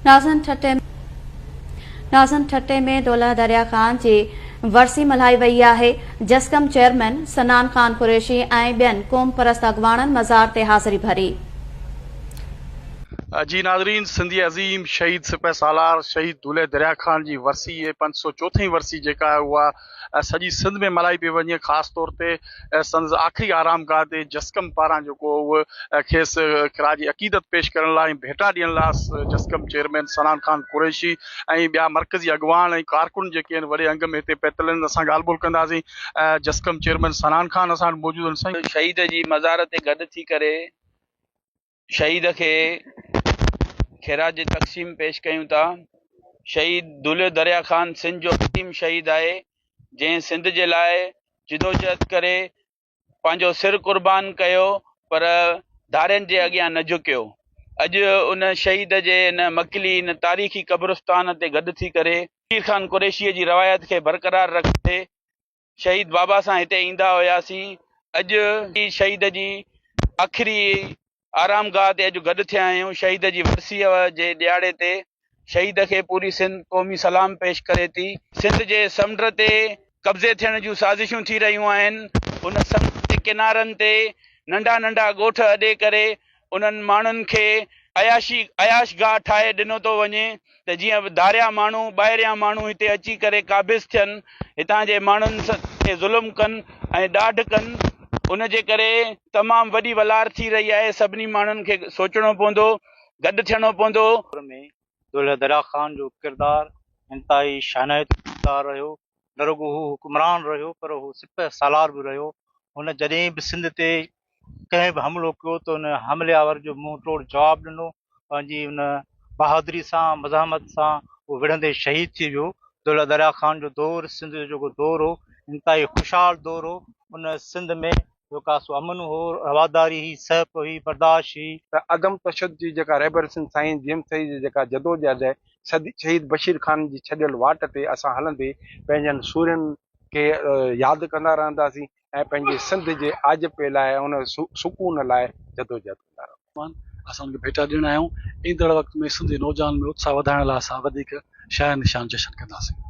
نازن ٺٽي نازن ٺٽي ۾ دولهه دريا خان جي ورسي ملهائي وئي آهي، جسقم چيئرمين صنعان خان قريشي ۽ ٻين قومپرست اڳواڻن مزار تي حاضري ڀري. جي ناظرين سنڌي عظيم شهيد سپهه سالار شهيد دولهه دريا خان جي ورسي 504 چوٿين ورسي جيڪا آهي اها سڄي سنڌ ۾ ملهائي پئي وڃي خاص طور تي سندس آخري آرام گاهه تي جسقم پاران جيڪو اهو کيس خراج عقيدت پيش ڪرڻ لاء ۽ ڀيٽا ڏيڻ لاء جسقم چيئرمين صنعان خان قريشي ۽ ٻيا مرڪزي اڳواڻ ۽ ڪارڪن جيڪي آهن وڏي انگ ۾ هتي پهتل آهن اسان ڳالهه ٻولهه ڪنداسين جسقم چيئرمين صنعان خان اسان وٽ موجود آهن سائين. شهيد جي مزار تي گڏ ٿي ڪري شهيد کي خراج تقسيم پيش ڪيون ٿا. شهيد دولهه دريا خان سنڌ جو عظيم شهيد آهي، جنهن سنڌ جي لاء جدوجهد ڪري پنهنجو سر قربان ڪيو پر ڌارين جي اڳيان نه جهڪيو. اڄ ان شهيد جي ان مڪلي ان تاريخي قبرستان تي گڏ ٿي ڪري پير خان قريشيء جي روايت کي برقرار رکندي شهيد بابا سان هتي ايندا هياسين اڄ شهيد جي آخري آرام گاهه تي اڄ گڏ ٿيا آهيون شهيد جي ورسيء جي ڏهاڙي تي شهيد کي پوري سنڌ قومي سلام پيش ڪري ٿي. سنڌ جي سمنڊ تي قبضي ٿيڻ جون سازشون ٿي رهيون آهن ان سمنڊ جي ڪنارن تي ننڍا ننڍا ڳوٺ اڏي ڪري انهن ماڻهن کي عياشي عياش گاهه ٺاهي ڏنو ٿو وڃي ته جيئن ڌاريا ماڻهو ٻاهريان ماڻهو هتي اچي ڪري قابض ٿين هتان جي ماڻهن تي ظلم ڪن ۽ ڏاڍ ڪن ان جي ڪري تمام وڏي ولار ٿي رهي آهي سڀني ماڻهن کي سوچڻو پوندو گڏ ٿيڻو پوندو. ۾ دولهه دريا خان جو ڪردار انتهائي شانائتو ڪردار رهيو. نه رڳو هو حڪمران رهيو پر هو سپهه سالار به رهيو. هن جڏهن به سنڌ تي ڪنهن به حملو ڪيو ته ان حملي آور جو منهن ٽوڙ جواب ڏنو. پنهنجي ان بهادري سان مزاحمت سان هو وڙهندي شهيد ٿي ويو. دولهه دريا خان جو دور سنڌ جو جيڪو دور هو انتهائي خوشحال دور هو. ان سنڌ ۾ جيڪا سو امن هو، رواداري هئي، سهپ هئي، برداشت هئي. ته عدم تشدد جي جيڪا رهبر سنڌ سائين جي ايم سيد جي جيڪا جدوجهد آهي، شهيد بشير خان جي ڇڏيل واٽ تي اسان هلندي پنهنجن سورهين کي ياد ڪندا رهنداسين ۽ پنهنجي سنڌ جي آجپي لاء ۽ ان سڪون لاء جدوجهد ڪندا رهنداسين. اسان ان کي ڀيٽا ڏيڻ آيا آهيون. ايندڙ وقت ۾ سنڌي نوجوانن ۾ اتساهه وڌائڻ لاء اسان وڌيڪ شايان نشان جشن ڪنداسين.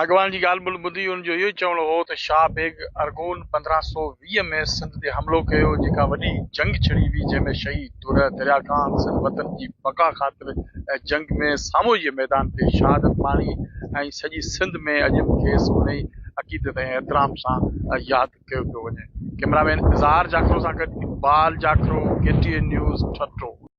اڳواڻن جي ڳالهه ٻولهه ٻڌي ان جو اهو ئي چوڻ هو ته شاهه بيگ ارغون 1520 ۾ سنڌ تي حملو ڪيو جيڪا وڏي جنگ ڇڙي هئي جنهن ۾ شهيد دولهه دريا خان سنڌ وطن جي بقا خاطر جنگ ۾ ساموئي جي ميدان تي شهادت ماڻي ۽ سڄي سنڌ ۾ اڄ به کيس انهي عقيدت ۽ احترام سان ياد ڪيو پيو وڃي. ڪئميرا مين اظهار جاکرو سان گڏ Iqbal Jakhro, K T N news, Thatta.